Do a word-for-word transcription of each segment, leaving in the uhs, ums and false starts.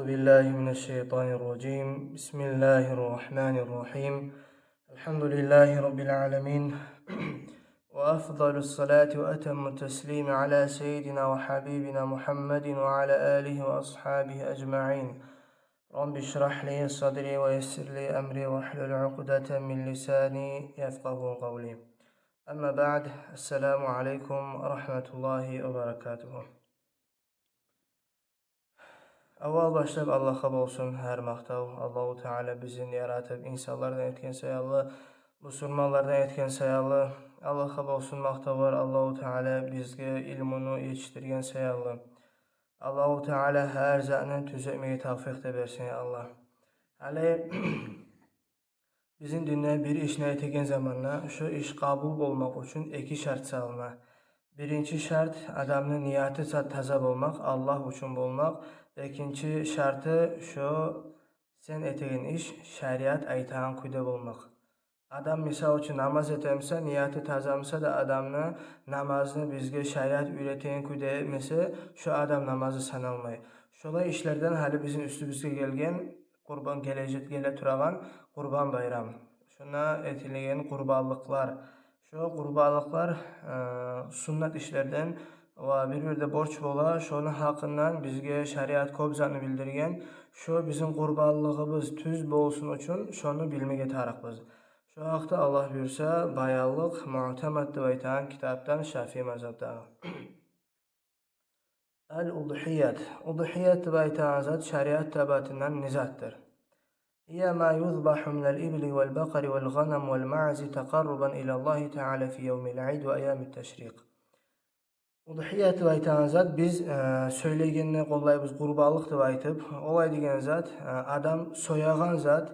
بالله من الشيطان الرجيم. بسم الله الرحمن الرحيم. الحمد لله رب العالمين. وأفضل الصلاة وأتم التسليم على سيدنا وحبيبنا محمد وعلى آله وأصحابه أجمعين. رب اشرح لي صدري ويسر لي أمري واحلل عقدة من لساني يفقهوا قولي. أما بعد، السلام عليكم ورحمة الله وبركاته. Аввал башлап Аллагьгъа болсун гьар макътав. Аллагьу Таала бизин яратып, инсанлардан этген саялы, бусурманлардан этген саялы Аллагьгъа болсун макътавлар. Аллагьу Таала бизге илмуну етишдирген саялы. Аллагьу Таала гьар затны тюзетмеге тавфикъ де берсин, я Аллагь. Гьали бизин динде бир ишни этеген заманда, шо иш къабул болмакъ учун эки шарт салына. Биринчи шарт — адамны нияты та-, таза болмакъ, Аллагь учун болмакъ. Экинчи шарты — шо сен этеген иш шариат айтагъан кюйде болмакъ. Адам, мисал учун, намаз этемиса, нияты тазамыса да адамны, намазны бизге шариат уьйретеген кюйде этмесе, шо адам намазы саналмай. Шолай ишлерден гьали бизин уьстюбюзге гелген Къурбан, гележек, геле турагъан Къурбан байрам. Шонда этилеген къурбанлыкълар. Шо къурбанлыкълар, э, суннат ишлерден ва бир-бирде борч бола. Шону гьакъындан бизге шариат кёп затны билдирген. Шо бизин къурбанлыгъыбыз тюз болсун учун шону билмеге тарыкъбыз. Шо гьакъда, Аллагь буюрса, баянлыкъ «Муътамад» деп айтагъан китапдан, Шафии мазгьабдагъы. Ал-удхият. Удхият деп айтагъан зат шариат табатындан не затдыр? هي ما يذبح من الإبل والبقر والغنم والمعز تقربا إلى الله تعالى في يوم العيد وأيام التشريق. Удхият деп айтагъан зат, биз, э, сёйлегенде къоллайбыз къурбанлыкъ деп айтып, олай деген зат, э, адам соягъан зат,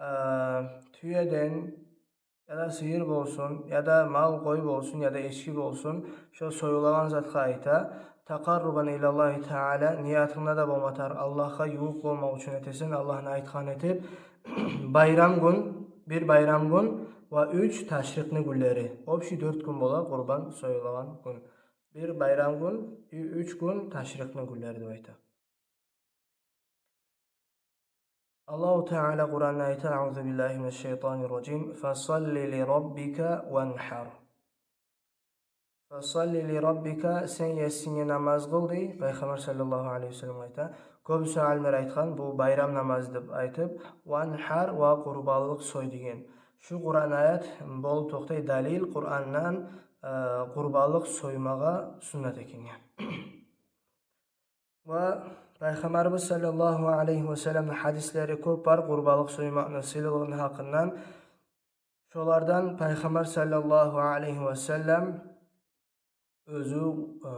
э, тюеден, яда сыйыр болсун, яда мал, къой болсун, яда эчки болсун, шо союлагъан затгъа айта. Такъаррубан илаллагьи таала, ниятынгда да болма тарыкъ, Аллагьгъа ювукъ болмакъ учун этесен, Аллагьны айтгъан этип, байрам гюн, бир байрам гюн ва уьч ташрикъны гюнлери. Общий дёрт гюн бола къурбан союлагъан гюн. Бир байрам гюн, уь-, уьч гюн ташрикъны гюнлери деп айта. Аллагьу Таала Къуранда айта: «Аузу биллагьи минаш шайтанир ражим. Фасалли ли раббика ванхар». «Фасалли ли раббика», сен Есинге намаз къыл, дей Пайхаммар саллаллагьу алайгьи ва саллам айта. Кёбюсю алимлер айтгъан, бу байрам намазы деп айтып, «ванхар», ва къурбанлыкъ сой деген. Шу Къуран аят болуп токътай далил Къурандан, э, къурбанлыкъ соймагъа суннат экенге. Ва Пайхаммарыбыз саллаллагьу алайгьи ва салламны гьадислери кёп бар къурбанлыкъ соймакъны сыйлылыгъыны гьакъындан. Шолардан Пайхаммар саллаллагьу алайгьи ва саллам оьзю, э,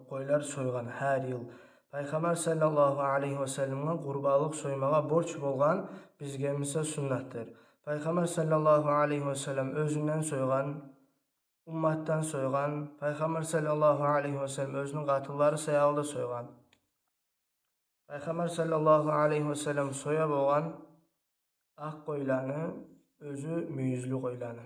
къойлар сойгъан гьар йыл. Пайхаммар саллаллагьу алайгьи ва салламгъа къурбанлыкъ соймагъа борч болгъан, бизге буса суннатдыр. Пайхаммар саллаллагьу алайгьи ва саллам оьзюнден сойгъан, умматдан сойгъан, Пайхаммар саллаллагьу алайгьи ва саллам оьзюню къатынлары саялы да сойгъан. Пайхаммар саллаллагьу алайгьи ва саллам соя болгъан акъ къойланы, оьзю мюйюзлю къойланы.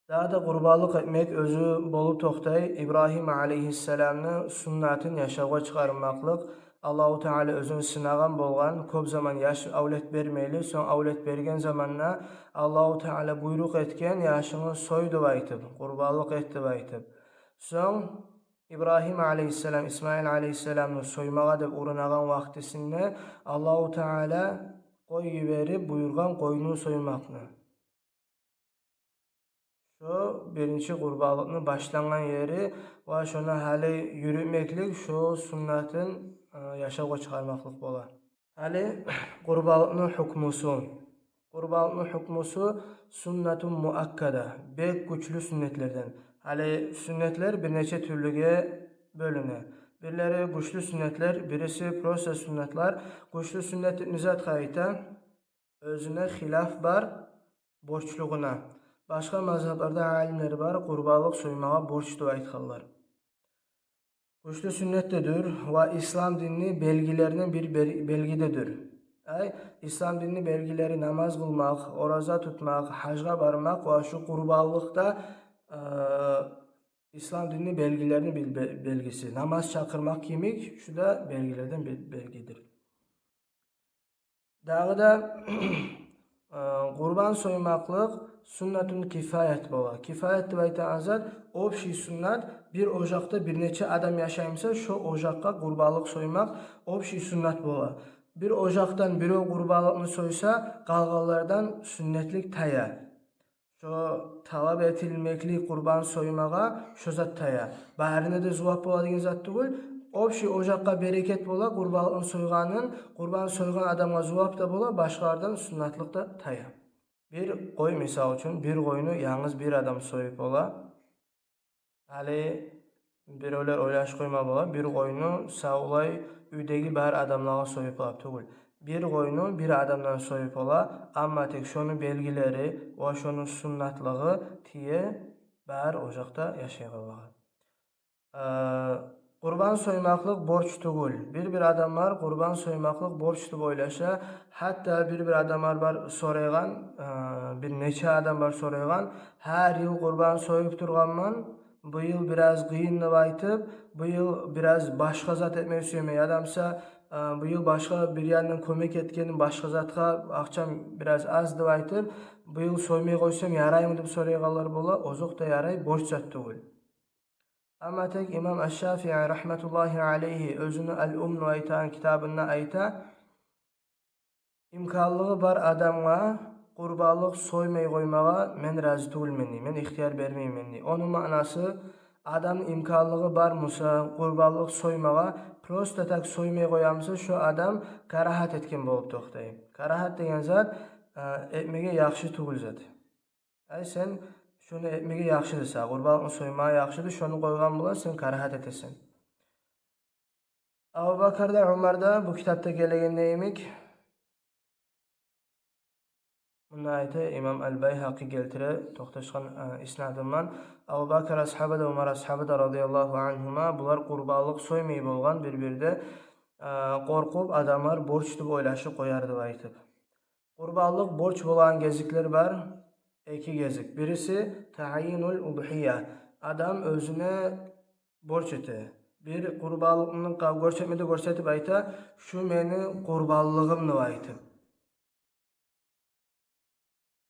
Дагъы да къурбанлыкъ этмек оьзю болуп токътай Ибрагьим алайгьиссаламны суннатын яшавгъа чыгъармакълыкъ. Аллагьу Таала оьзюн сынагъан болгъан, кёп заман яш авлет бермейли, сонг авлет берген заманда Аллагьу Таала буйрукъ этген, яшынгны сой деп айтып, къурбанлыкъ эт деп айтып. Сонг Ибрагьим алайгьиссалам Исмаил алайгьиссаламны соймагъа деп урунагъан вакътисинде Аллагьу Таала къой йиберип буюргъан къойну соймакъны. Шо биринчи къурбанлыкъны башлангъан ери ва шону гьали юрютмеклик шо суннатын, э, яшавгъа чыгъармакълыкъ бола. Гьали къурбанлыкъны гьукмусу. Къурбанлыкъны гьукмусу суннатун муаккада, бек гючлю суннетлерден. Гьали суннетлер бир нече тюрлюге бёлюне. Бирлери гючлю суннетлер, бириси просто суннетлер. Гючлю суннет не затгъа айта? Оьзюне хилаф бар борчлугъуна. Башгъа мазгьабларда алимлер бар, къурбанлыкъ соймагъа борч деп айтгъанлар. Гючлю суннет де дюр ва ислам динни белгилеринден бир бер-, белги де дюр. Ай, ислам динни белгилери: намаз къылмакъ, ораза тутмакъ, гьажгъа бармакъ ва шу къурбанлыкъ да, э, ислам динни белгилерини бил-, бе-, белгиси. Намаз чакъырмакъ йимик, шу да белгилерден бел-, белгидир. Дагъы да, э, къурбан соймакълыкъ суннатун кифаят бола. Кифаят деп айтагъан зат — общий суннат. Бир ожакъда бир нече адам яшай буса, шо ожакъгъа къурбанлыкъ соймакъ общий суннат бола. Бир ожакъдан бирев къурбанлыкъны сойса, къалгъанлардан сюннетлик тая. Шо талап этилмеклик къурбан соймагъа шо зат тая. Барына да зувап бола деген зат тюгюл. Общий ожакъгъа берекет бола къурбанлыкъны сойгъанын, къурбан сойгъан адамгъа зувап да бола, башгъалардан суннатлыкъ да тая. Бир къой, мисал учун, бир къойну янгыз бир адам союп бола. Гьали биревлер ойлашып къойма бола, бир къойну савлай уьйдеги бар адамлагъа союп бола тюгюл. Бир къойну бир адамдан союп бола, амма тек шону белгилери ва шону суннатлыгъы тие бар ожакъда яшайгъанлагъа. Э, къурбан соймакълыкъ борч тюгюл. Бир-бир адамлар къурбан соймакълыкъ борч деп ойлаша. Гьатта бир-бир адамлар бар сорайгъан, э, бир нече адам бар сорайгъан: «Гьар йыл къурбан союп тургъанман, быйыл бираз къыйын», — деп айтып, «быйыл бираз башгъа зат этмеге сюемен». Яда буса, э, «быйыл башгъа бир яндан кёмек этгеним, башгъа затгъа акъчам бираз аз», — деп айтып, «быйыл соймай къойсам яраймы?» — деп сорайгъанлар бола. Озокъда, ярай, борч зат тюгюл. Амма тек имам Аш-Шафии, рагьматуллагьи алайгьи, оьзюню «Ал-Умм» деп айтагъан китабында айта: «Имканлыгъы бар адамгъа къурбанлыкъ соймай къоймагъа мен рази тюгюлмен», — дей, «мен ихтияр бермеймен», — дей. Ону маънасы: адамны имканлыгъы бар буса къурбанлыкъ соймагъа, просто так соймай къоя буса, шо адам карагьат этген болуп токътай. Карагьат деген зат, э, этмеге яхшы тюгюл зат. Ай, сен шуну этмеге яхшыдыр сагъа, къурбанлыкъны соймагъа яхшыдыр, шону къойгъан булан сен карагьат этесен. Абубакар да, Умар да, бу китапда гелегенде йимик, мунда айта, имам Ал-Байгьакъи гелтире токъташгъан, э, иснады булан, Абубакар асгьаба да, Умар асгьаба да, радияллагьу ангьума, булар къурбанлыкъ соймай болгъан бир-бирде, э, къоркъуп, адамлар борч деп ойлашып къояр деп айтып. Къурбанлыкъ борч болагъан гезиклер бар, эки гезик. Бириси — таъйинул удгьия. Адам оьзюне борч эте. Бир къурбанлыкъны къа-, гёрсетме де гёрсетип айта: «Шу мени къурбанлыгъым», — деп айтып.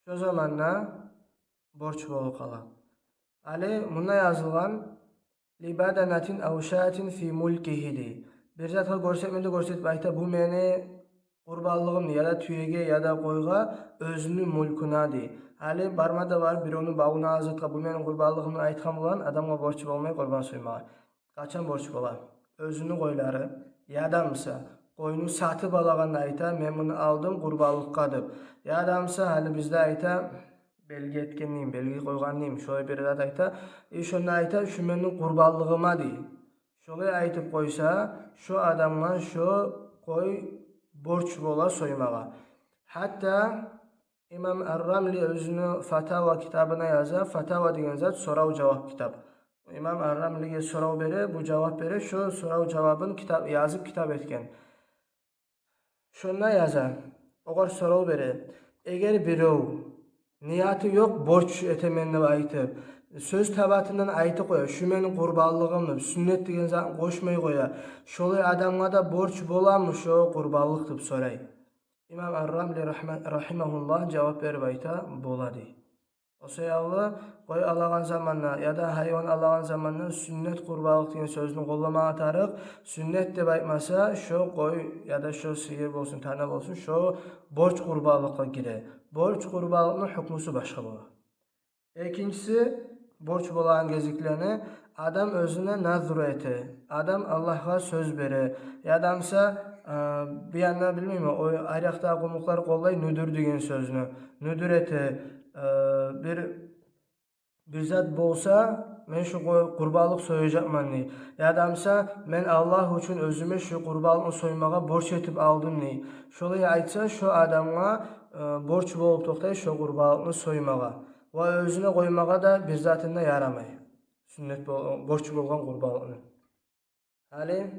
Шо заманда борч болуп къала. Гьали мунда язылгъан: «Ли баданатин ав шатин фи мулкигьи», — дей. Бир затгъа гёрсетме де гёрсетип айта: «Бу мени къурбанлыгъым», — дей, яда тюеге, яда къойгъа, оьзюню мюлкюне, дей. Гьали барма да барып, биревню бавуна, затгъа «бу мени къурбанлыгъым» деп айтгъан булан адамгъа борч болмай къурбан соймагъа. Къачан борч бола? Оьзюню къойлары, яда буса къойну сатып алагъанда айта: «Мен муну алдым къурбанлыкъгъа», — деп. Яда буса, гьали бизде айта, белги этген дейим, белги къойгъан дейим, шолай бир зат айта. И шонда айта: «Шу мени къурбанлыгъыма», — дей. Шолай айтып къойса, шо адамгъа шо къой борч бола соймагъа. Гьатта имам Ар-Рамли оьзюню «Фатава» китабына яза. «Фатава» деген зат — сорав-жавап китап. Имам Ар-Рамлиге сорав бере, бу жавап бере, шо сорав-жавабын китап, язып китап этген. Шонда яза, огъар сорав бере: «Эгер бирев нияты ёкъ, борч этемен деп айтып, сёз табатындан айтып къоя, шу мени къурбанлыгъым деп, сюннет деген затны къошмай къоя, шолай адамгъа да борч боламы шо къурбанлыкъ?» — деп сорай. Имам Ар-Рамли рахма-, рахимагьуллагь жавап берип айта: «Бола», — дей. О саялы къой алагъан заманда яда гьайван алагъан заманда сюннет къурбанлыкъ деген сёзню къолламагъа тарыкъ. Сюннет деп айтмаса, шо къой яда шо сыйыр болсун, тана болсун, шо борч къурбанлыкъгъа гире. Борч къурбанлыкъны гьукмусу башгъа бола. Экинчиси, борч болагъан гезиклени адам оьзюне назру эте. Адам Аллагьгъа сёз бере. Яда буса, э, бу янда, билмеймен, о арякъдагъы къумукълар къоллай нюдюр деген сёзню. Нюдюр эте, э, бир, бир зат болса, мен шу къо-, къурбанлыкъ сояжакъман дей. Яда буса, мен Аллагь учун оьзюме шу къурбанлыкъны соймагъа борч этип алдым дей. Шолай айтса, шо адамгъа, э, борч болуп токътай шо къурбанлыкъны соймагъа. Ва оьзюне къоймагъа да бир затына ярамай. Сюннет бол-, борч болгъан къурбанлыкъны. Гьали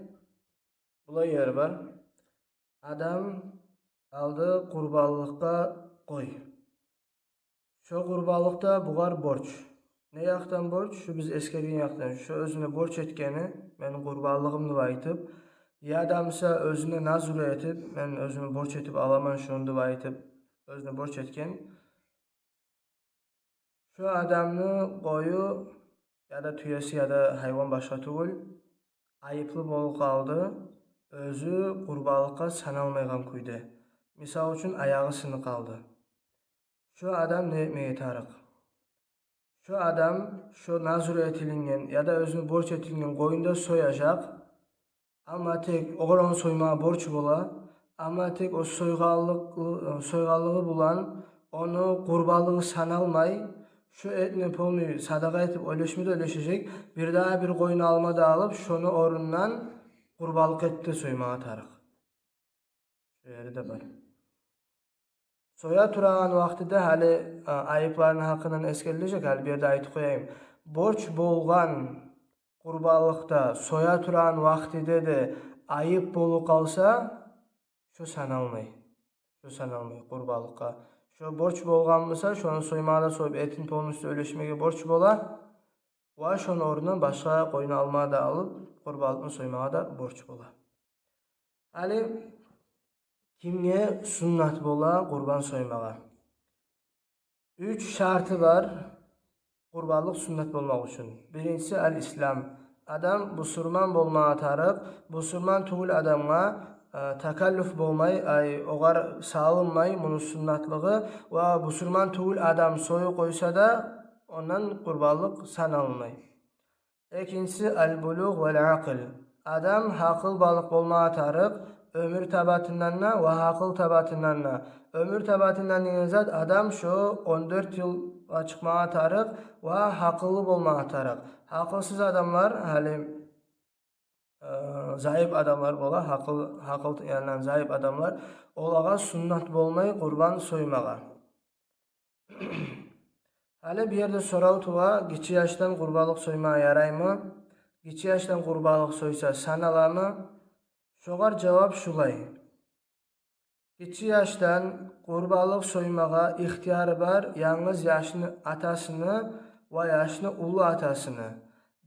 булай ери бар. Адам алды къурбанлыкъгъа къой. Шо къурбанлыкъ да бугъар борч. Не якъдан борч? Шу биз эсгерген якъдан. Шу оьзюне борч этгени, мени къурбанлыгъым деп айтып, яда буса оьзюне назру этип, мен оьзюме борч этип аламан шуну деп айтып, оьзюне борч этген. Шу адамны къою яда тюеси, яда гьайван, башгъа тюгюл, айыплы болуп къалды, оьзю къурбанлыкъгъа саналмайгъан кюйде. Мисал учун, аягъы сынып къалды. Шу адам не этмеге тарыкъ? Шу адам шу назру этилинген яда оьзюне борч этилинген къоюн да сояжакъ. Амма тек огъар ону соймагъа борч бола. Амма тек о сойгъанлыкъ-, сойгъанлыгъы булан ону къурбанлыгъы саналмай. Шу этни полный садагъа этип, оьлешме де оьлешежек. Бирдагъы бир къоюн алма да алып, шону орнундан къурбанлыкъ этип де соймагъа тарыкъ. Шу ери де бар. Соя турагъан вакътиде гьали, а, айыпланы гьакъындан эсгерилежек, гьали бу ерде айтып къояйым. Борч болгъан къурбанлыкъда соя турагъан вакътиде де айып болуп къалса, шо саналмай. Шо саналмай къурбанлыкъгъа. Шо борч болгъан буса, шону соймагъа да союп, этин полностью оьлешмеге борч бола. Ва шону орнундан башгъа къоюн алма да алып, къурбанлыкъны соймагъа да борч бола. Гьали кимге суннат бола къурбан соймагъа? Уьч шарты бар къурбанлыкъ суннат болмакъ учун. Биринчиси — аль-ислам. Адам бусурман болмагъа тарыкъ. Бусурман тюгюл адамгъа, э, такаллуф болмай, ай, огъар салынмай муну суннатлыгъы. Ва бусурман тюгюл адам союп къойса да, ондан къурбанлыкъ саналмай. Экинчиси — аль-булугъ валь-акъл. Адам гьакъылбалыкъ болмагъа тарыкъ, оьмюр табатындан да ва гьакъыл табатындан да. Оьмюр табатындан деген зат — адам шо он дёрт йылгъа чыкъмагъа тарыкъ ва гьакъыллы болмагъа тарыкъ. Гьакъылсыз адамлар, гьали, э, заип адамлар бола, гьакъыл, гьакъыл янындан заип адамлар, олагъа суннат болмай къурбан соймагъа. Гьали бу ерде сорав тува: гиччи яшдан къурбанлыкъ соймагъа яраймы? Гиччи яшдан къурбанлыкъ сойса, саналамы? Шогъар жавап шулай. Гиччи яшдан къурбанлыкъ соймагъа ихтияры бар янгыз яшны атасыны ва яшны уллу атасыны.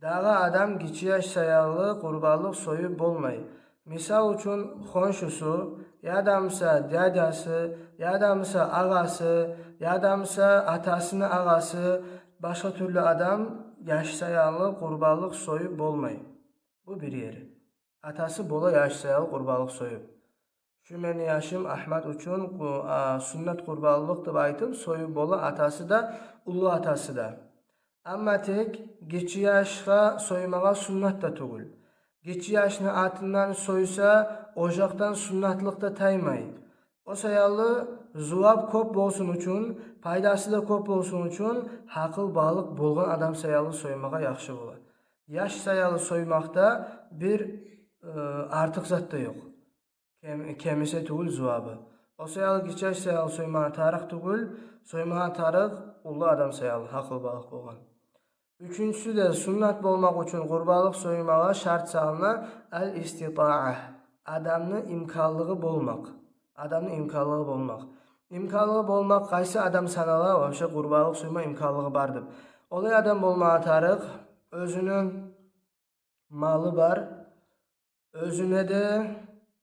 Дагъы адам гиччи яш саялы къурбанлыкъ союп болмай. Мисал учун, хоншусу, яда буса дядясы, яда буса агъасы, яда буса атасыны агъасы, башгъа тюрлю адам яш саялы къурбанлыкъ союп болмай. Бу бир ери. Атасы бола яш саялы къурбанлыкъ союп. Шу мени яшым Агьмат учун къу-, а, суннат къурбанлыкъ деп айтып союп бола атасы да, уллу атасы да. Амма тек гиччи яшгъа соймагъа суннат да тюгюл. Гиччи яшны атындан сойса, о якъдан суннатлыкъ да таймай. О саялы зувап кёп болсун учун, пайдасы да кёп болсун учун, гьакъылбалыкъ болгъан адам саялы соймагъа яхшы бола. Яш саялы соймакъда бир, э, артыкъ зат да ёкъ. Кем-, кемисе тюгюл зувабы. О саялы гиччи яш саялы соймагъа тарыкъ тюгюл, соймагъа тарыкъ уллу адам саялы, гьакъылбалыкъ болгъан. Уьчюнчюсю де, суннат болмакъ учун къурбанлыкъ соймагъа шарт салына аль-иститаа. Адамны имканлыгъы болмакъ. Адамны имканлыгъы болмакъ. Имканлыгъы болмакъ — къайсы адам санала вообще къурбанлыкъ сойма имканлыгъы бар деп? Олай адам болмагъа тарыкъ, оьзюню малы бар, оьзюне де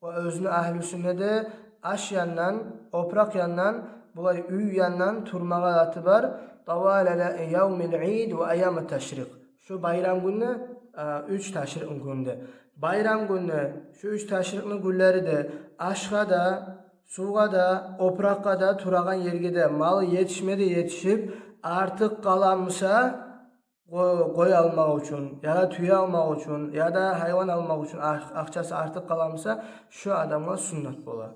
ва оьзюню агьлюсюне де аш яндан, опуракъ яндан, булай уьй яндан турмагъа заты бар. Тавала явмил ид ва айямит ташрикъ. Шу байрам гюнде, а, уьч ташрикъны гюнде. Байрам гюнде, шу уьч ташрикъны гюнлери де ашгъа да, сувгъа да, опуракъгъа да, турагъан ерге де малы етишме де етишип, артыкъ къала буса, къо-, къой алмакъ учун, яда тюе алмакъ учун, яда гьайван алмакъ учун акъ-, акъчасы артыкъ къала буса, шо адамгъа суннат бола.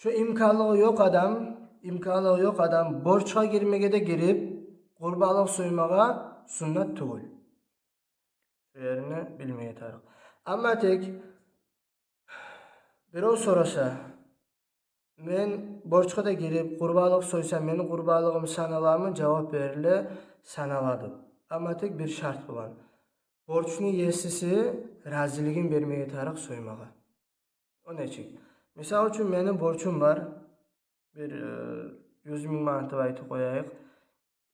Шо имканлыгъы ёкъ адам, имканлыгъы ёкъ адам борчгъа гирмеге де гирип, къурбанлыкъ соймагъа суннат тюгюл. Шо ерин билмеге тарыкъ. Амма тек биров сораса, мен борчгъа да гирип, къурбанлыкъ сойсам, мени къурбанлыгъым саналамы? Жавап бериле: санала деп. Амма тек бир шарт булан. Борчну есиси разилигин бермеге тарыкъ соймагъа. О нечик? Мисал учун, мени борчум бар. Бир, э, юз минг манат деп айтып къояйыкъ.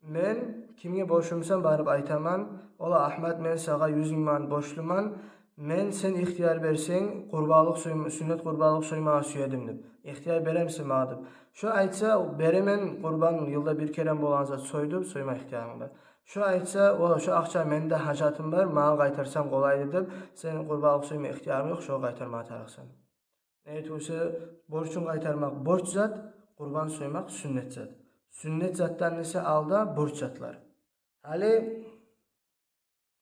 Мен кимге борчлумусам, барып айтаман: «Ола, Агьмат, мен сагъа юз минг манат борчлуман. Мен, сен ихтияр берсенг, къурбанлыкъ сой-, сюннет къурбанлыкъ соймагъа сюедим», — деп. «Ихтияр беремисен магъа?» — деп. Шо айтса: «Беремен, къурбан йылда бир керен болагъан зат, сой», — деп, сойма ихтиярынг бар. Шо айтса: «Ола, шо акъчагъа мени де гьажатым бар, магъа къайтарсанг къолайды», — деп, сен къурбанлыкъ сойма ихтиярынг ёкъ, шогъар къайтармагъа тарыкъсан. Неге тюгюл эсе, борчун къайтармакъ борч зат, къурбан соймакъ сюннет зат. Сюннет затдан эсе алда борч затлар. Гьали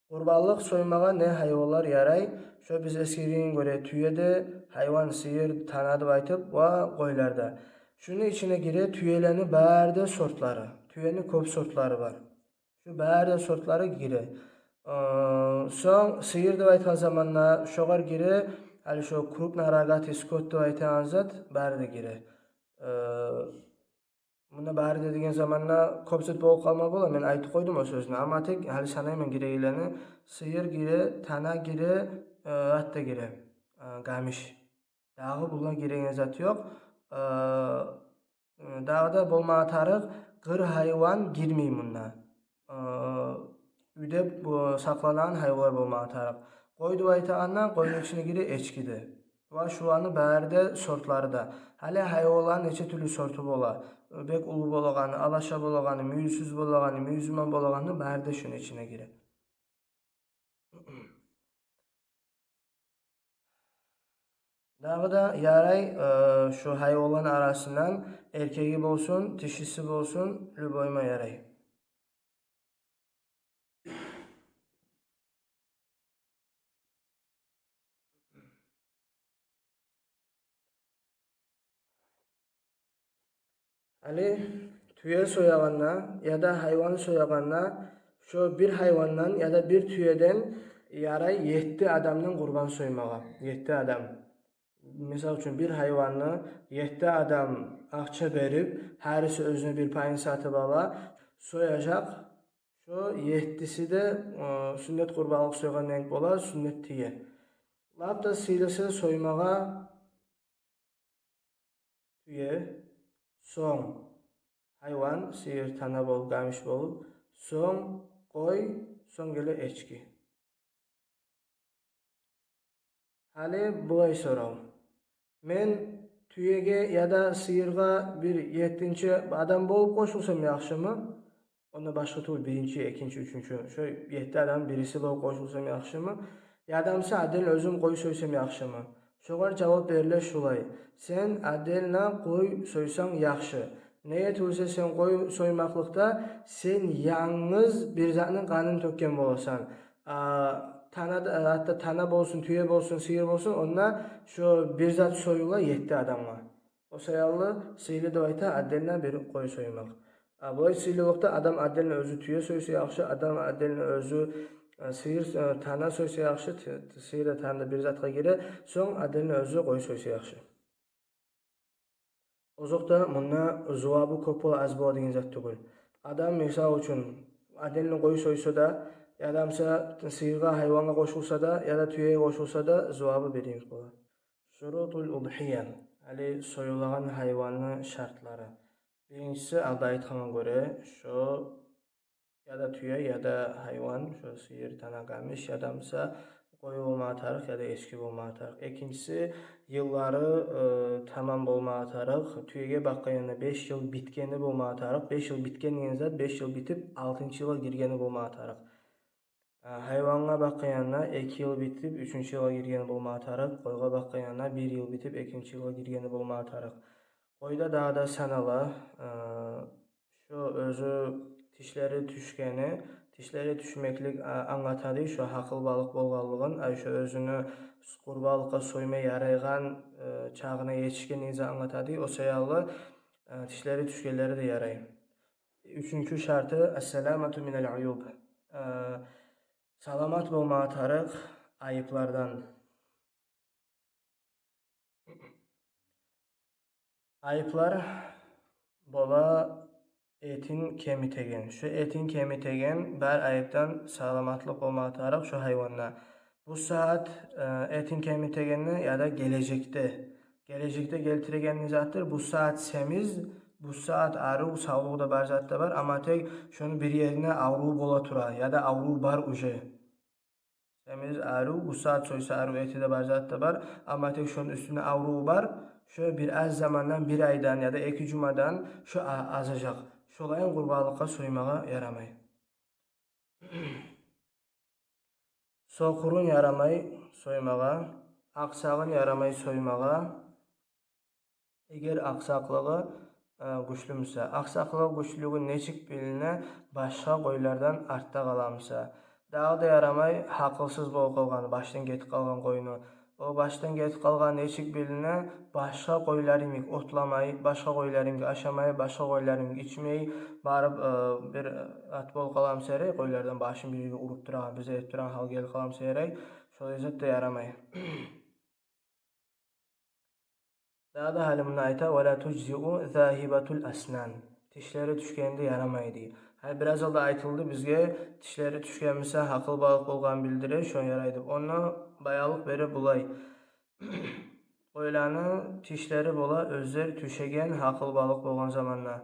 къурбанлыкъ соймагъа не гьайванлар ярай? Шо биз эсгергенге гёре, тюе де, гьайван, сыйыр, тана деп айтып, ва къойлар да. Шуну ичине гире тюелени бары да сортлары. Тюени кёп сортлары бар. Шу бары да сортлары гире. Э, сонг сыйыр деп айтгъан заманда шогъар гире, гьали шо крупнорогатый скот деп айтагъан зат бары да гире. Э, мунда бары да деген заманда кёп зат болуп къалма бола, мен айтып къойдум о сёзню. Амма тек гьали санайман гирегенлени: сыйыр гире, тана гире, э, ат да гире, э, гамиш. Дагъы булар гиреген зат ёкъ. Э, дагъы да болмагъа тарыкъ, къыр гьайван гирмей мунда. Э, уьйде бу сакъланагъан гьайванлар болмагъа тарыкъ. Къой деп айтагъанда, къойну ичине гире эчки де. Ва шуланы бары да сортлары да. Гьали гьайванланы нече тюрлю сорту бола. Бек уллу болагъаны, алаша болагъаны, мюйюсюз болагъаны, мюйюзман болагъаны, бары да шуну ичине гире. Дагъы да ярай, э, шу гьайванланы арасындан эркеги болсун, тишиси болсун, любойма ярай. Гьали тюе соягъанда яда гьайван соягъанда, шо бир гьайвандан яда бир тюеден ярай етти адамдан къурбан соймагъа. Етти адам. Мисал учун, бир гьайванны етти адам акъча берип, гьариси оьзюне бир пайын сатып ала, сояжакъ. Шо еттиси де, э, сюннет къурбанлыкъ сойгъан йимик бола, сюннет тюе. Лап да сыйлысы соймагъа тюе, сонг гьайван, сыйыр, тана болуп, гамиш болуп, сонг къой, сонг геле эчки. Гьали булай сорав. Мен тюеге яда сыйыргъа бир еттинчи адам болуп къошулсам яхшымы? Онда башгъа тюгюл, биринчи, экинчи, уьчюнчю, шо етти адам бириси болуп къошулсам яхшымы? Яда буса отдельно оьзюм къой сойсам яхшымы? Шогъар жавап бериле шулай: сен отдельно къой сойсанг яхшы. Неге тюгюл эсе, сен къой соймакълыкъда сен янгыз бир затны къанын тёкген боласан. А, тана да, гьатта тана болсун, тюе болсун, сыйыр болсун, онда шо бир зат союла етти адамгъа. О саялы сыйлы деп айта отдельно бир къой соймакъ. А булай сыйлылыкъда адам отдельно оьзю тюе сойса яхшы, адам отдельно оьзю, э, сыйыр, э, тана сойса яхшы, т-, т-, сыйыр да, тана да бир затгъа гире, сонг отдельно оьзю къой сойса яхшы. Озокъда, мунда зувабы кёп бола, аз бола деген зат тюгюл. Адам, мисал учун, отдельно къой сойса да, яда буса сыйыргъа, гьайвангъа къошулса да, яда тюеге къошулса да, зувабы бир йимик бола. Шурутул удхия. Гьали союлагъан гьайванны шартлары. Биринчиси, алда айтгъангъа гёре, шо яда тюе, яда гьайван, шо сыйыр, тана, гамиш, яда буса къой болмагъа тарыкъ, яда эчки болмагъа тарыкъ. Экинчиси, йыллары, э, тамам болмагъа тарыкъ. Тюеге бакъгъанда беш йыл битгени болмагъа тарыкъ. Беш йыл битген деген зат, беш йыл битип, алтынчы йылгъа гиргени болмагъа тарыкъ. А, гьайвангъа бакъгъанда эки йыл битип, уьчюнчю йылгъа гиргени болмагъа тарыкъ. Къойгъа бакъгъанда бир йыл битип, экинчи йылгъа гиргени болмагъа тарыкъ. Къойда дагъы да санала, э, шо оьзю тишлери тюшгени, тишлери тюшмеклик, а, англатады шо гьакъылбалыкъ болгъанлыгъын, ай, шо оьзюню къурбанлыкъгъа сойма ярайгъан, э, чагъына етишгенин де англатады. О саялы, э, тишлери тюшгенлери де ярай. Уьчюнчю шарты: ассаламату минал уюб. Э, саламат болмагъа тарыкъ айыплардан. Айыплар бола этин кемитеген. Шо этин кемитеген бар айыпдан саламатлыкъ болмагъа тарыкъ шо гьайванда. Бу сагьат, э, этин кемитегенни яда гележекде, гележекде гелтирегенни затдыр, бу сагьат семиз, Бу сагьат арив, савлугъу да бар, зат да бар, амма тек шону бир ерине аврув бола тура, яда аврув бар уже. Семиз арив, бу сагьат сойса арив эти де бар, зат да бар, амма тек шону уьстюне аврув бар, шо бир аз замандан, бир айдан яда эки жумадан шо а-, азажакъ. Шолайын къурбанлыкъгъа соймагъа ярамай. Сокъурун ярамай соймагъа, акъсагъын ярамай соймагъа, эгер акъсакълыгъы, э, гючлю буса. Акъсакълыгъы, гючлюлюгю нечик билине? Башгъа къойлардан артда къала буса. Дагъы да ярамай гьакъылсыз болуп къалгъан, башдан гетип къалгъан къойну. О башдан гетип къалгъан нечик билине? Башгъа къойлар йимик отламай, башгъа къойлар йимик ашамай, башгъа къойлар йимик ичмей, барып, э, бир ат болуп къала буса ярай, къойлардан башын бир-бир уруп турагъан, бир зат этип турагъан гьал гелип къала буса ярай, шолай зат да ярамай. Дагъы да гьали мунда айта: «Ва ла тужзиу загьибатул аснан». Тишлери тюшгени де ярамай дей. Гьали бираз алда айтылды бизге, тишлери тюшген буса, гьакъылбалыкъ болгъанын билдире, шо ярай деп. Онда баянлыкъ бере булай. Къойланы тишлери бола оьзлер тюшеген, гьакъылбалыкъ болгъан заманда.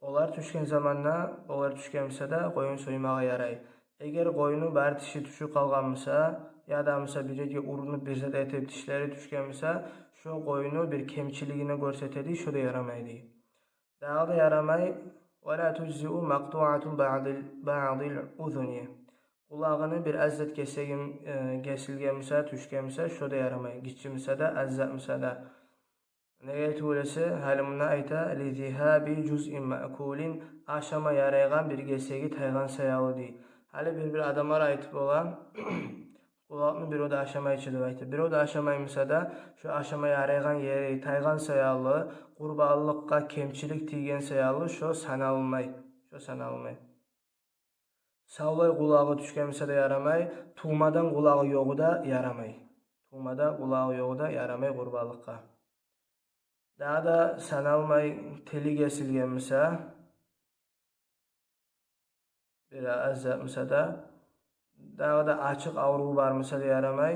Олар тюшген заманда, олар тюшген буса да, къоюн соймагъа ярай. Эгер къойну бары тиши тюшюп къалгъан буса, яда буса бир ерге урунуп, бир зат этип, тишлери тюшген буса, шо къойну бир кемчилигин гёрсете дей, шо да ярамай дей. Дагъы да ярамай: «Ва ла тужзиу макътуату баъдил, баъдил узуни». Къулагъыны бир аз зат гесеги, э, гесилген буса, тюшген буса, шо да ярамай. Гиччи буса да, аз зат буса да. Неге тюгюл эсе, гьали мунда айта: «Ли зигьаби жузъин маъкулин», ашама ярайгъан бир гесеги тайгъан саялы дей. Гьали бир-бир адамлар айтып бола, къулакъны бирев де ашамай чы деп айтып. Бирев де ашамай буса да, шо ашама ярайгъан ери тайгъан саялы, къурбанлыкъгъа кемчилик тийген саялы, шо саналмай. Шо саналмай. Савлай къулагъы тюшген буса да ярамай, тувмадан къулагъы ёгъу да ярамай. Тувмадан къулагъы ёгъу да ярамай къурбанлыкъгъа. Дагъы да саналмай тили гесилген буса, бир аз зат буса да, дагъы да ачыкъ аврув бар буса да ярамай.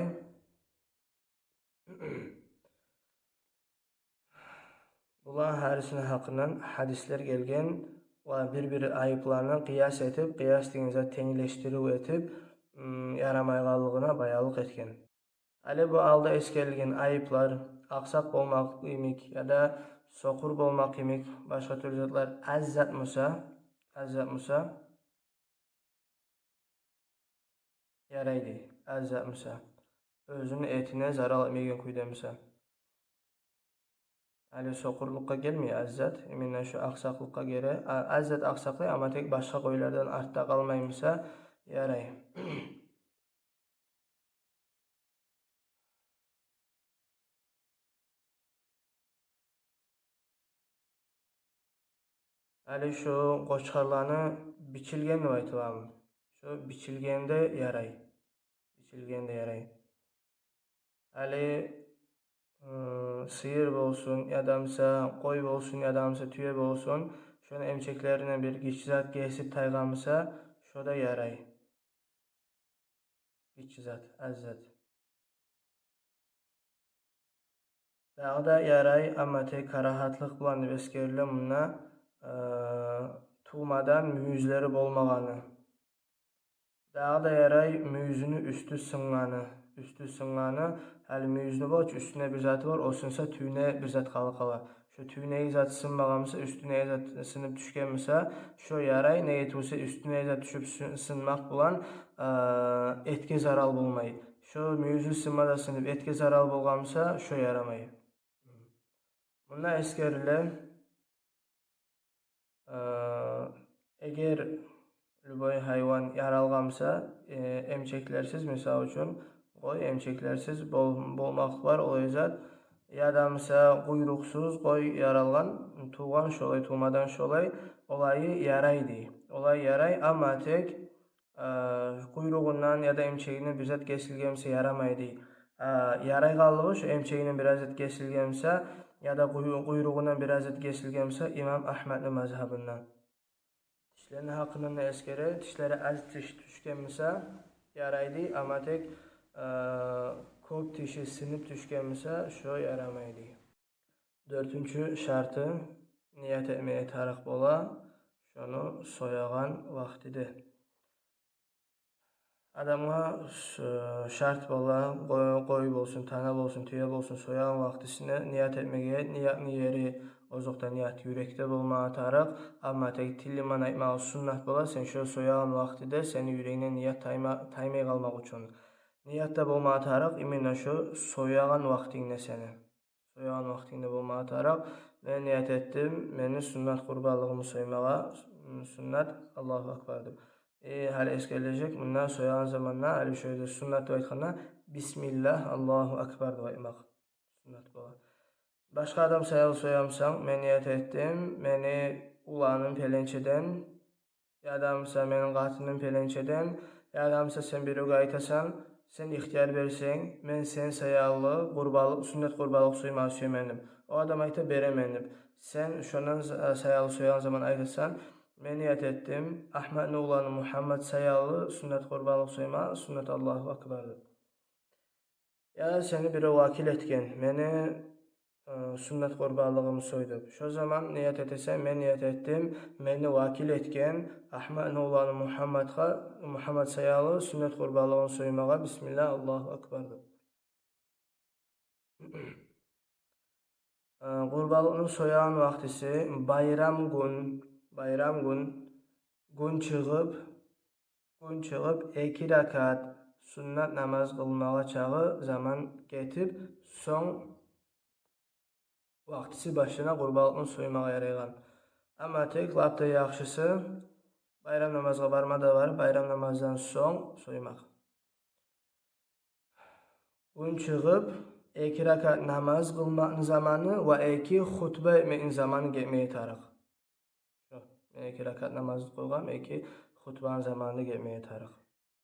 Буланы гьарисини гьакъындан гьадислер гелген ва бир-бир айыпланы къыяс этип, къыяс деген зат тенглешдирив этип, м, ярамайгъанлыгъына баянлыкъ этген. Гьали бу алда эсгерилген айыплар, акъсакъ болмакъ йимик яда сокъур болмакъ йимик башгъа тюрлю затлар, аз зат буса, аз зат буса, ярай дей, аз зат буса. Оьзюню этине зарал этмейген кюйде буса. Гьали сокъурлукъгъа гелмей аз зат, именно шо акъсакълыкъгъа геле. А, аз зат акъсакълай, амма тек башгъа къойлардан артда къалмай буса, ярай. Гьали шо къочхарланы бичилген деп айтыламы? Шо бичилген де ярай. Бичилген де ярай. Гьали, ы, сыйыр болсун, яда буса къой болсун, яда буса тюе болсун, шону эмчеклеринден бир гиччи зат гесип тайгъан буса, шо да ярай. Гиччи зат, аз зат. Дагъы да ярай, амма тек карагьатлыкъ булан деп эсгериле мунда, э, тувмадан мюйюзлери болмагъаны. Дагъы да ярай мюйюзюню уьстю сынгъаны. Уьстю сынгъаны, гьали мюйюзюню болчу, уьстюнде бир заты бар, о сынса, тюбюне бир зат къалып къала. Шо тюбюнеги зат сынмагъан буса, уьстюнеги зат сынып тюшген буса, шо ярай, неге тюгюл эсе уьстюнеги зат тюшюп сы-, сынмакъ булан, а, этге зарал болмай. Шо мюйюзю сынма да сынып, этге зарал болгъан буса, шо ярамай. Мунда эсгериле, э, эгер любой гьайван яралгъан буса, э, эмчеклерсиз, мисал учун, къой эмчеклерсиз бол-, болмакъ бар, олай зат. Яда буса къуйрукъсуз къой яралгъан, тувгъан шолай, тувмадан шолай, олайы ярай дей. Олай ярай, амма тек, э, къуйругъундан яда эмчегинден бир зат гесилген буса, ярамай дей. Э, ярайгъанлыгъы шо эмчегинден бир аз зат гесилген буса, яда къуй-, къуйругъундан бир аз зат гесилген буса, имам Агьмадны мазгьабында. Тишлени гьакъындан да эсгере, тишлери аз тиш тюшген буса, ярай дей, амма тек, э, кёп тиши сынып тюшген буса, шо ярамай дей. Дёртюнчю шарты, ният этмеге тарыкъ бола шону соягъан вакътиде. Адамгъа ш-, шарт бола, къо-, къой болсун, тана болсун, тюе болсун, соягъан вакътисине ният этмеге, ниятны ери озокъда ният юрекде болмагъа тарыкъ, амма тек тил булан айтмагъа суннат бола, сен шо соягъан вакътиде сени юрегингден ният тайма-, таймай къалмакъ учун. Ният да болмагъа тарыкъ именно шо соягъан вакътингде сени. Соягъан вакътингде болмагъа тарыкъ. Мен ният этдим мени суннат къурбанлыгъымны соймагъа, суннат Аллагьу акбар деп. Э, гьали эсгерилежек, мунда соягъан заманда, гьали шо ерде суннат деп айтгъанда, бисмиллагь, Аллагьу акбар деп айтмакъ суннат бола. Башгъа адам саялы соямысан, мен ният этдим мени уланым пеленчеден, яда буса мени къатыным пеленчеден, яда буса сен биревге айтасан, сен ихтияр берсенг, мен сен саялы къурбанлыкъ, суннат къурбанлыкъ сойма сюемен деп. О адам айта, беремен деп. Сен шондан са-, саялы соягъан заман айтасан, мен ният этдим Агьматны уланы Мугьаммат саялы суннат къурбанлыкъ сойма, суннат Аллагьу акбар деп. Яда сени бирев вакил этген, мени, э, суннат къурбанлыгъымны сой деп. Шо заман ният этесен, мен ният этдим мени вакил этген Агьматны уланы Мугьамматгъа, Мугьаммат саялы суннат къурбанлыгъын соймагъа, бисмиллагь, Аллагьу акбар деп. Э, къурбанлыкъны соягъан вакътиси байрам гюн, байрам гюн, гюн чыгъып, гюн чыгъып, эки ракаат суннат намаз къылмагъа чакъы заман гетип, сонг вакътиси башлана къурбанлыкъны соймагъа ярайгъан. Амма тек лап да яхшысы, байрам намазгъа барма да барып, байрам намаздан сонг соймакъ. Гюн чыгъып, эки ракаат намаз къылмакъны заманы ва эки хутба этмекни заманы гетмеге тарыкъ. Шо, мен эки ракаат намаз къылгъам, эки хутбаны заманы гетмеге тарыкъ.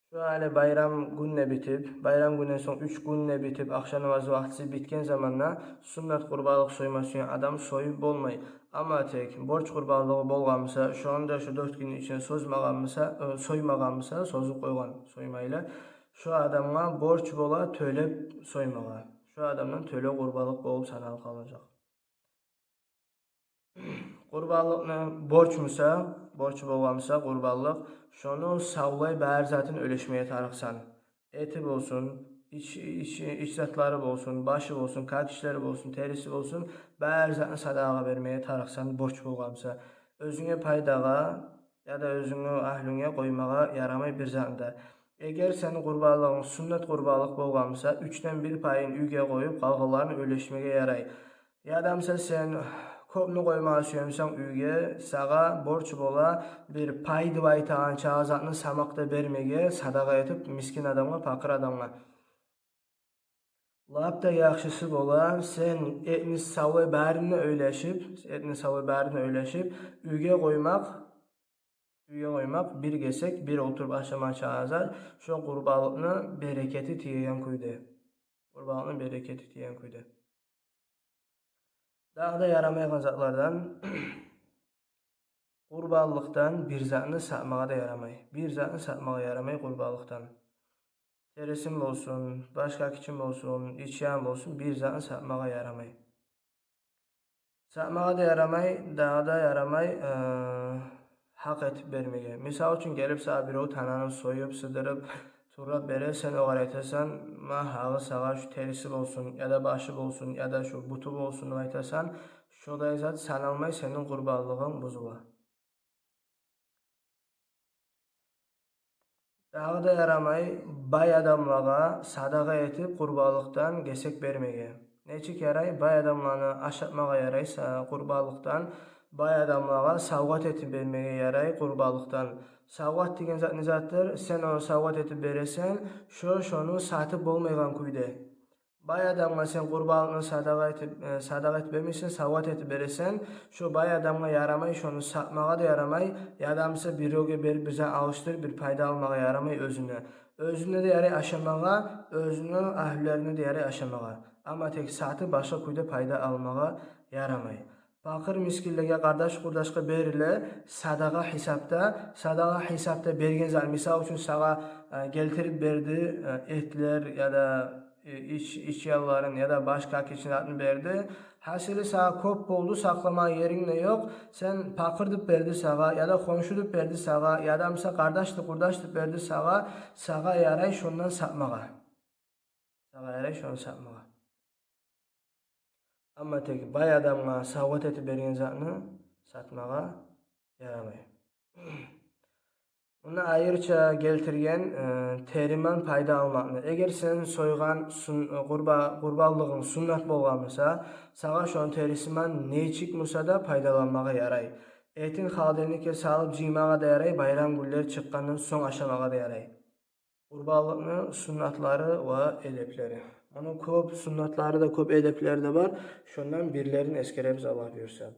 Шо гьали байрам гюн де битип, байрам гюнден сонг уьч гюн де битип, ахшам намаз вакътиси битген заманда суннат къурбанлыкъ сойма сюйген адам союп болмай. Амма тек борч къурбанлыгъы болгъан буса, шону да шо дёрт гюнню ичинде созмагъан буса, э, соймагъан буса, созуп къойгъан, соймайлы. Шо адамгъа борч бола тёлеп соймагъа. Шо адамдан тёлев къурбанлыкъ болуп саналып къалажакъ. Къурбанлыкъны борч буса, борч болгъан буса къурбанлыкъ, шону савлай бар затын уьлешмеге тарыкъсан. Эти болсун, ич, ич, ич затлары болсун, башы болсун, как ичлери болсун, териси болсун, бар затны садагъагъа бермеге тарыкъсан, борч болгъан буса. Оьзюнге пайдагъа яда оьзюнгню агьлюнге къоймагъа ярамай бир затны да. Эгер сени къурбанлыгъынг суннат къурбанлыкъ болгъан буса, уьчден бир пайын уьйге къоюп, къалгъанларын уьлешмеге ярай. Яда буса сен кёпню къоймагъа сюе бусанг уьйге, сагъа борч бола бир пай деп айтагъан чакъы затны самакъда бермеге, садагъа этип, мискин адамгъа, пакъыр адамгъа. Лап да яхшысы бола, сен этни савлай барын да уьлешип, этни савлай барын да уьлешип, уьйге къоймакъ, уьйге къоймакъ, бир гесек, бир олтуруп ашама чакъы зат, шо къурбанлыкъны берекети тиеген кюйде. Къурбанлыкъны берекети тиеген кюйде. Дагъы да ярамайгъан затлардан, къурбанлыкъдан бир затны сатмагъа да ярамай. Бир затны сатмагъа ярамай къурбанлыкъдан. Терисин болсун, башгъа кичин болсун, ичян болсун, бир затны сатмагъа ярамай. Сатмагъа да ярамай, дагъы да ярамай, э, гьакъ этип бермеге. Мисал учун, гелип сагъа бирев тананы союп, сыдырып, турап бере, сен огъар айтасан, ма гьагъы сагъа шу териси болсун, яда башы болсун, яда шу буту болсун деп айтасан, шодай зат саналмай, сени къурбанлыгъынг бузула. Дагъы да ярамай бай адамлагъа садагъа этип къурбанлыкъдан гесек бермеге. Нечик ярай? Бай адамланы ашатмагъа ярай са-, къурбанлыкъдан, бай адамлагъа савгъат этип бермеге ярай къурбанлыкъдан. Савгъат деген зат не затдыр? Сен ону савгъат этип бересен, шо шону сатып болмайгъан кюйде. Бай адамгъа сен къурбанлыкъны садагъа этип, э, садагъа этип бермейсен, савгъат этип бересен. Шо бай адамгъа ярамай, шону сатмагъа да ярамай, яда буса биревге берип, бир зат алышдырып, бир пайда алмагъа ярамай оьзюне. Оьзюне де ярай ашамагъа, оьзюню агьлюлерине де ярай ашамагъа. Амма тек сатып, башгъа кюйде пайда алмагъа ярамай. Пакъыр мискинлеге, къардаш-къурдашгъа бериле садагъа гьисапда, садагъа гьисапда берген зат, мисал учун, сагъа, э, гелтирип берди, э, этлер яда э, ич, ич ялларын яда башгъа кичи затны берди. Гьасили, сагъа кёп болду, сакъламагъа еринг де ёкъ. Сен пакъыр деп берди сагъа, яда хоншу деп берди сагъа, яда буса къардаш деп, къурдаш деп берди сагъа, сагъа ярай шондан сатмагъа. Сагъа ярай шону сатмагъа. Амма тек бай адамгъа савгъат этип берген затны сатмагъа ярамай. Мунда айрыча гелтирген, э, териман пайда алмакъны. Эгер сен сойгъан сун-, э, къурба-, къурбанлыгъынг суннат болгъан буса, сагъа шону терисиман нечик буса да пайдаланмагъа ярай. Этин холодильникге салып жыймагъа да ярай, байрам гюнлер чыкъгъандан сонг ашамагъа да ярай. Къурбанлыкъны суннатлары ва эдеплери. Муну кёп суннатлары да, кёп эдеплери де бар. Шондан бирлерин эсгеребиз, Аллагь буюрса.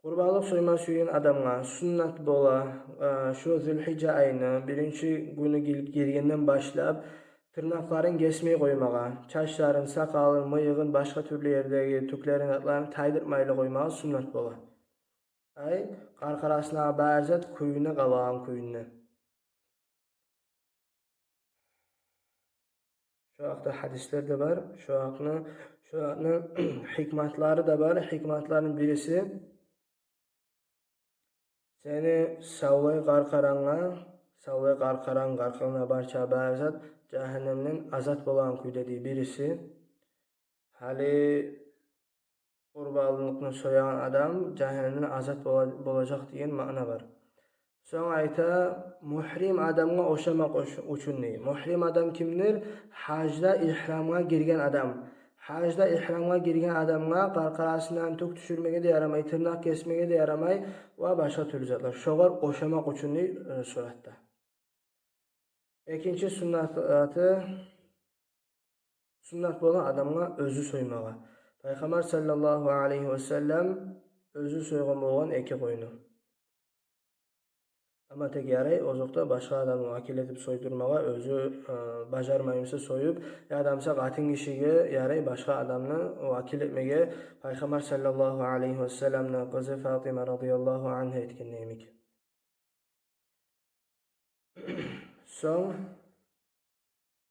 Къурбанлыкъ сойма сюеген адамгъа суннат бола, э, шу Зулгьижа айны биринчи гюню гел-, гелгенден башлап, тырнакъларын гесмей къоймагъа, чачларын, сакъалын, мыйыгъын, башгъа тюрлю ердеги тюклерин, затларын тайдыртмайлы къоймагъа суннат бола. Ай, къаркъарасына бар зат кююне къалагъан кююнде. Шо гьакъда гьадислер де бар. Шо гьакъны, шо гьакъны гьикматлары да бар. Гьикматларыны бириси, сени савлай къаркъарангъа, савлай къаркъаранг, къаркъарангда барча бар зат жагьаннемден азат болагъан кюйде дей бириси. Гьали къурбанлыкъны соягъан адам жагьаннемден азат бола-, болажакъ деген маъна бар. Сонг айта, мугьрим адамгъа ошамакъ ош-, учун дей. Мугьрим адам кимдир? Гьажда игьрамгъа гирген адам. Гьажда игьрамгъа гирген адамгъа къаркъарасындан тюк тюшюрмеге де ярамай, тырнакъ гесмеге де ярамай ва башгъа тюрлю затлар. Шогъар ошамакъ учун дей, э, суратда. Экинчи суннаты, суннат бола адамгъа оьзю соймагъа. Пайхаммар саллаллагьу алайгьи васаллам оьзю сойгъан болгъан эки къойну. Амма тек ярай, озокъда, башгъа адамны вакил этип сойдурмагъа, оьзю, э, бажармай буса союп, яда буса къатын гишиге ярай башгъа адамны вакил этмеге, Пайхаммар саллаллагьу алайгьи васалламны къызы Фатима радияллагьу ангьа этгенде йимик. Сонг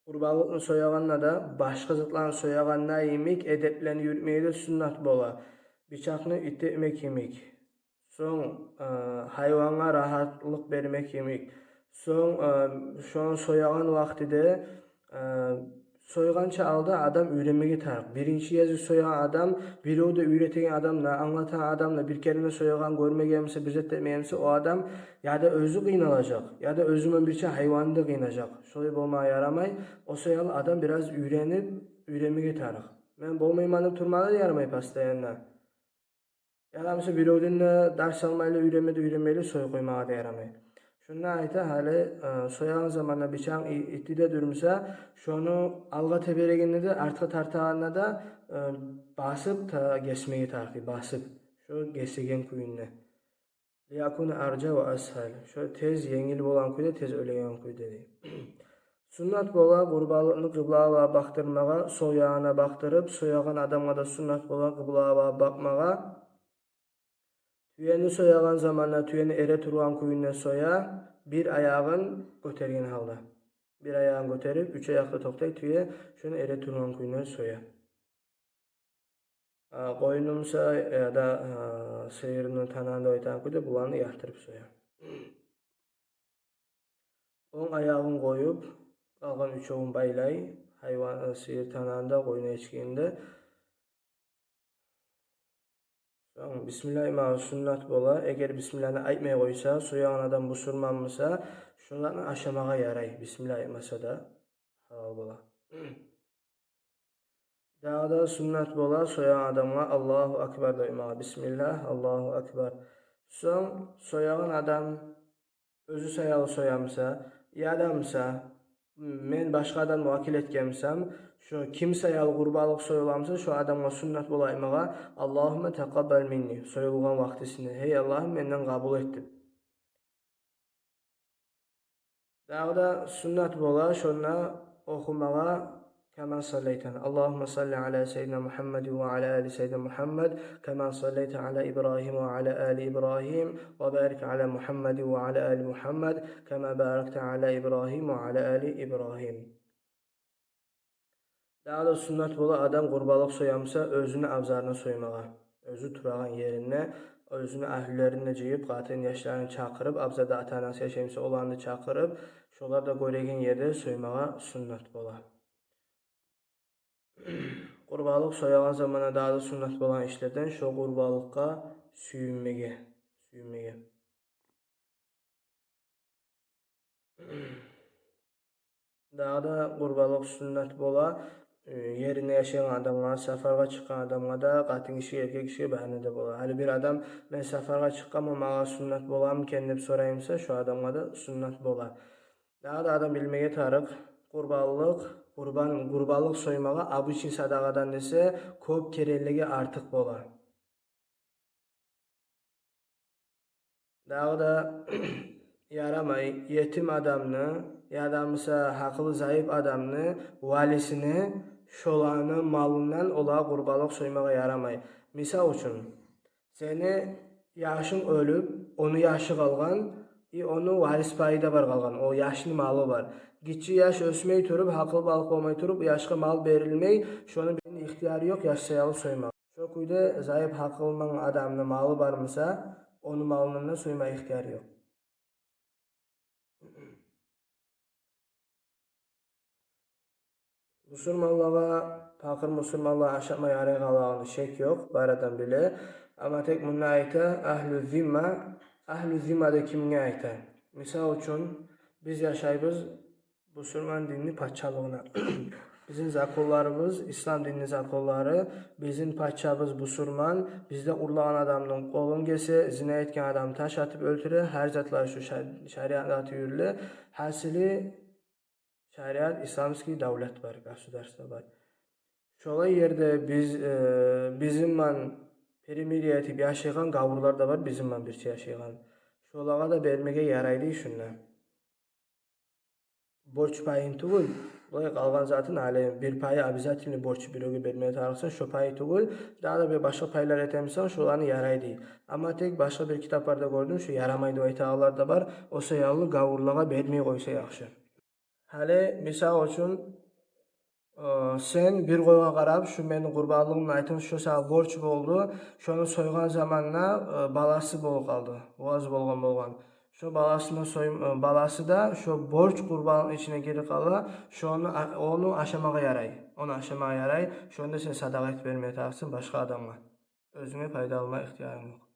къурбанлыкъны соягъанда да, башгъа затланы соягъанда йимик, эдеплени юрютмеге де суннат бола. Бичакъны итте этмек йимик. Сонг, э, гьайвангъа рагьатлыкъ бермек йимик. Сонг, э, шону соягъан вакътиде, э, сойгъанча алда адам уьйренмеге тарыкъ. Биринчи гезик соягъан адам, биревде уьйретеген адам да, англатагъан адам да, бир керен де соягъан, гёрмеген буса, бир зат да этмеген буса, о адам яда оьзю къыйналажакъ, яда оьзю булан бирче гьайванны да къыйнажакъ. Шолай болмагъа ярамай. О саялы адам бираз уьйренип, уьйренмеге тарыкъ. Мен болмайман деп турмагъа да ярамай постоянно. Яда буса биревден де дарс алмайлы, уьйренме де уьйренмейли союп къоймагъа да ярамай. Шунда айта, гьали, э, соягъан заманда бичакъ и-, итти де дюрмюсе, шону алгъа теберегенде де, артгъа тартагъанда да, э, басып та гесмеге тарыкъ, басып. Шо гесеген кюйюнде. Лиякуна аржа ва асгьал. Шо тез енгил болгъан кюйде, тез оьлеген кюйде дей. Суннат бола къурбанлыкъны къыблагъа бакъдырмагъа, сол ягъына бакъдырып, соягъан адамгъа да суннат бола къыблагъа бакъмагъа. Тюени соягъан заманда тюени эретургъан кюйюнде соя, бир аягъын гётерген гьалда. Бир аягъын гётерип, уьч аякъда токътай тюе, шону эретургъан кюйюнде соя. А, къойну буса, яда, а, сыйырны, тананы деп айтагъан кюйде, буланы ятдырып соя. Онг аягъын къоюп, къалгъан уьчевюн байлай, гьайван, э, сыйыр, тананы да, къойну, эчкини де. Сонг бисмилла айтмагъы суннат бола. Эгер бисмилланы айтмай къойса, соягъан адам бусурман буса, шо затны ашамагъа ярай, бисмилла айтмаса да, гьалал бола. Дагъы да суннат бола соягъан адамгъа Аллагьу акбар деп айтмагъа. Бисмилла, Аллагьу акбар. Сонг соягъан адам оьзю саялы соя буса, яда буса, мен башгъа адамны вакил этген бусам, шо ким саялы къурбанлыкъ союла буса, шо адамгъа суннат бола айтмагъа: «Аллагьумма такъаббал минни», союлгъан вакътисинде: «Гьей Аллагьым, менден къабул эт», – деп. Дагъы да суннат бола шонда охумагъа: «Кама саллайта». Аллагьумма салли ала сайидина Мухаммадин ва ала али сайидина Мухаммад, кама саллайта ала Ибрагьим ва ала али Ибрагьим, ва барик ала Мухаммадин ва ала али Мухаммад, кама баракта ала Ибрагьим ва ала али Ибрагьим. Дагъы да суннат бола адам къурбанлыкъ соямса оьзюню абзарына соймагъа. Оьзю турагъан ерине, оьзюню агьлюлерин де жыйып, къатын-яшларын чакъырып, абзарда ата-анасы яшаймса оланы да чакъырып, шолар да гёреген ерде соймагъа суннат бола. Къурбанлыкъ соягъан заманда дагъы да суннат болгъан ишлерден шо къурбанлыкъгъа сююнмеге, сююнмеге. Дагъы да къурбанлыкъ суннат бола, э, еринде яшайгъан адамгъа, сапаргъа чыкъгъан адамгъа да, къатын гишиге, эркек гишиге, бары да бола. Гьали бир адам: «Мен сапаргъа чыкъгъанман, магъа суннат боламы экен?» — деп сораймса, шо адамгъа да суннат бола. Дагъы да адам билмеге тарыкъ, къурбанлыкъ, къурбан, къурбанлыкъ соймагъа обычный садагъадан эсе кёп керенлеге артыкъ бола. Дагъы да ярамай етим адамны, яда буса гьакъылы заип адамны валисине шоланы малындан олагъа къурбанлыкъ соймагъа ярамай. Мисал учун, сени яшынг оьлюп, ону яшы къалгъан, и ону варис пайы да бар къалгъан, о яшны малы бар. Гиччи яш оьсмей туруп, гьакъылбалыкъ болмай туруп, яшгъа мал берилмей, шону бирини ихтияры ёкъ яш саялы соймагъа. Шо кюйде заип гьакъылы ман адамны малы бар буса, ону малындан да сойма ихтияры ёкъ. Бусурманлагъа, пакъыр бусурманлагъа ашатма ярайгъанлыгъына шек ёкъ, бары адам биле. Амма тек мунда айта агьлу зимма, агьлу зимма да кимге айта? Мисал учун, биз яшайбыз бусурман динни пачалыгъына. Бизин законларыбыз, ислам динни законлары, бизин пачабыз бусурман, бизде урлагъан адамны къолун гесе, зина этген адамны таш атып оьлтюре, гьар затлар шу ша-, шариатны аты юрюле. Гьасили, шариат, исламский давлат бар, государство бар. Шолай ерде биз, э, бизин ман перемирие этип яшайгъан гавурлар да бар, бизин ман бирче яшайгъан. Шолагъа да бермеге ярайды шунда. Борч пайын тюгюл, булай къалгъан затын, гьали бир пайы обязательно борч, биревге бермеге тарыкъсан, шо пайы тюгюл, дагъы да бир башгъа пайлар этемисен, шоланы ярайды. Амма тек башгъа бир китапларда гёрдюм, шо ярамай деп айтагъанлар да бар, о саялы гавурлагъа бермей къойса яхшы. Гьали, мисал учун, э, сен бир къойгъа къарап, шу мени къурбанлыгъым деп айтып, шо сагъа борч болду, шону сойгъан заманда, э, баласы болуп къалды, боз болгъан болгъан. Шо баласыны сой-, э, баласы да шо борч къурбанлыкъны ичине гирип къала, шону а-, ону ашамагъа ярай, ону ашамагъа ярай, шону да сен садагъа этип бермеге тарыкъсан башгъа адамгъа. Оьзюнге пайда алма ихтиярынг ёкъ.